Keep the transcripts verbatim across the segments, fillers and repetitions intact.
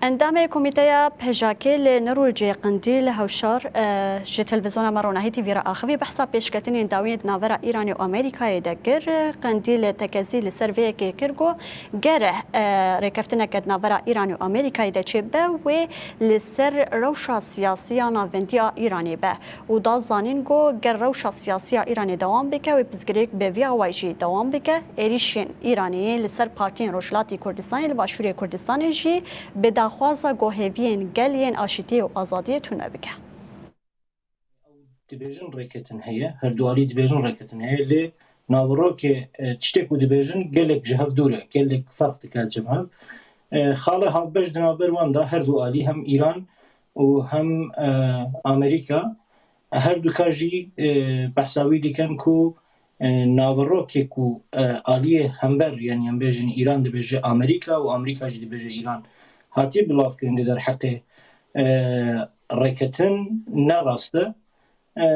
Endamê Komîteya P J K li Nirûcê Qendîl Hewşar, e, ji televîzyona me Ronahî T V re axivî behsa pêşketinên dawiyên di navbera Îranê û Amerîkayê de kir. Qendîl tekezî li ser vê yekê kir ku gere, e, rêkeftineke di navbera Îranê û Amerîkayê de çêbe, wê li ser rewşa siyasî ya navendiya Îranê be û da zanîn ku ger rewşa siyasî ya Îranê dewam bike, wê pirsgirêk bi vî awayî jî dewam bike. Êrîşên Îranê li ser partiyên Rojhilatê Kurdistanê li Başûrê Kurdistanê jî bi daxwaza ku hêviyên gel yên aşîtiyê û azadiyê tune bike. Dibêjin rêketin heye, her du alî dibêjin rêketin heye, lê naverokê, e, tiştê ku dibêjin gelek ji hev dûr e, gelek ferq dike cem hev. E, xalê hevbeş di navber wan de her du alî, hem Îran û hem, e, Amerîka, her du ka jî, e, behsa wî dikin ku, e, naverokê ku, e, aliyê hember, yanî em bêjin Îran dibêje Amerîka û Amerîka jî dibêje Îran, hatiye bilavkirin di derheqê, e, rêketin ne rast e. E,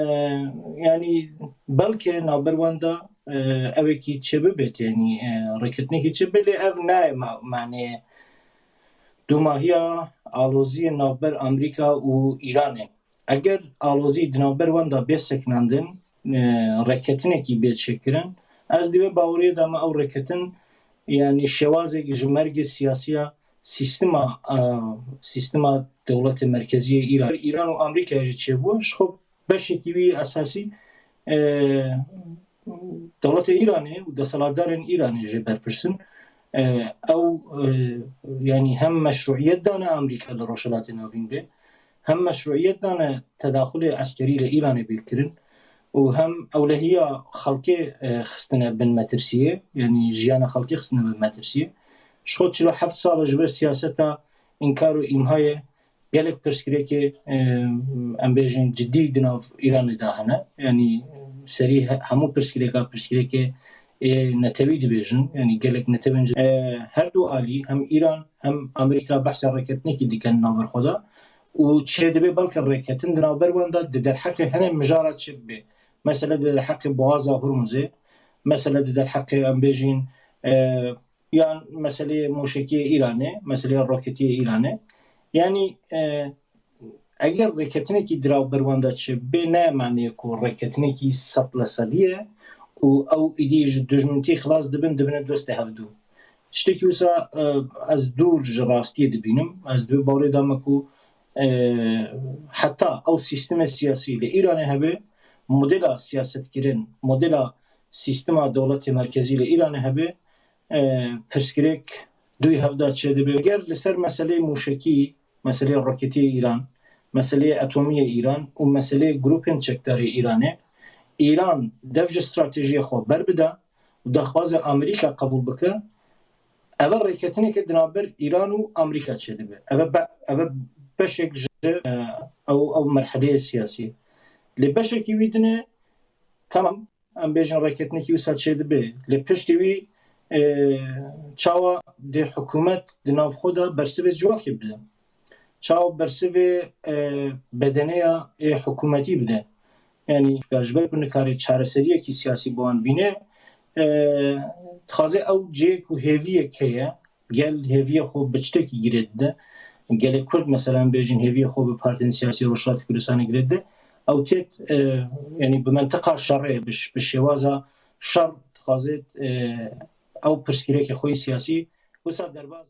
yanî belkê navber wan de, e, ewekî çêbibêt, yanî, e, rêketinekî çêbe, lê ev nayê ma-, maneyê dûmahiya aloziyê navber Amerîka û Îranê. Eger alozî di navber wan de bê sekinandin, e, rêketinekî bê çêkirin, ez di vê baweriyê de me ew rêketin, yanî şêwazek ji mergê siyasiya sîstema, e, sîstema dewletê merkezî yê Îran, Îran û Amerîkayê jî çêbû, ji xwe beşekî wî esasî, e, dewletê Îranê û desthilatdarên Îranê jê berpirs in. E, ew, e, yanî hem meşruiyet dane Amerîka li Rojhilatê Navîn bê, hem meşruiyet dane tedaxulê eskerî li Îranê bîr kirin û hem ewlehiya xelkê, e, xistine bin metirsiyê, yanî jiyana xelkê xistine bin metirsiyê. Ji xwe çil û heft sal e ji ber siyaseta înkar û îmhayê gelek pirsgirêkê, e, em bêjin cidî di nav Îranê de hene. Yanî serî he-, hemû pirsgirêka, pirsgirêkê ê netewî dibêjin. Yanî gelek netewên ci-, e, her du alî, hem Îran hem Amerîka behsa rêketinekî dikin navber xwe de û çêdibe belke rêketin di navber wan de di derheqê hinek mijara çi bibe. Mesele di derheqê Boğaza Hurmuzê, mesele di derheqê em bêjin, e, yan meseleyê mûşekiyê Îranê, meseleyê roketiyê Îranê. Yanî, e, eger rêketinekî di navber wan de çêbe, ne manê ku rêketinekî sed li sedî ye û ew êdî ji dijmintî xilas dibin, dibine dostê hevdû. Tiştekî wisa, e, ez dûr ji rastiyê dibînim. Ez di vê bawerê de me ku, e, heta ew sîstemê siyasî li Îranê hebe, modela siyasetkirin, modela sîstema dewletê merkezî li Îranê hebe, e, pirsgirêk dûyî hevda çêdibe. Ger li ser meseleyê mûşekî, meseleyê roketiyê Îran, meseleyê etomî yê Îran û meseleyê grûpên çekdarê Îranê, Îran dev ji stratejiyê xwe berbida û daxwaza Amerîka qebûl bike, eve rêketineke di navber Îran û Amerîka çêdibe. Eve be-, eve beşek ji, e, ew, ew merheleyê siyasî. Lê beşekî wî din e, tamam, em bêjin rêketinekî wisa çêdibe. Lê piştî wî, e, çawa dê hikûmet di nav xwe de bersivê civakê bide? Çawa bersivê, e, bedeneya ê hikûmetî bide? Yanî ji ber ku nikare çareseriyekî siyasî bi wan bîne, e, dixwaze ew cihê ku hêviyek heye, gel hêviyê xwe bi tiştekî girê dide. Gelê Kurd, mesela, em bêjin hêviyê xwe bi partiyên siyasî Rojhilatê Kurdistanê girê dide. Ew têt, e, yanî bi mentiqa şerê, bi ş-, bi şêwaza şer dixwaze, e, ew pirsgirêkê xwe yê siyasî wisa derbas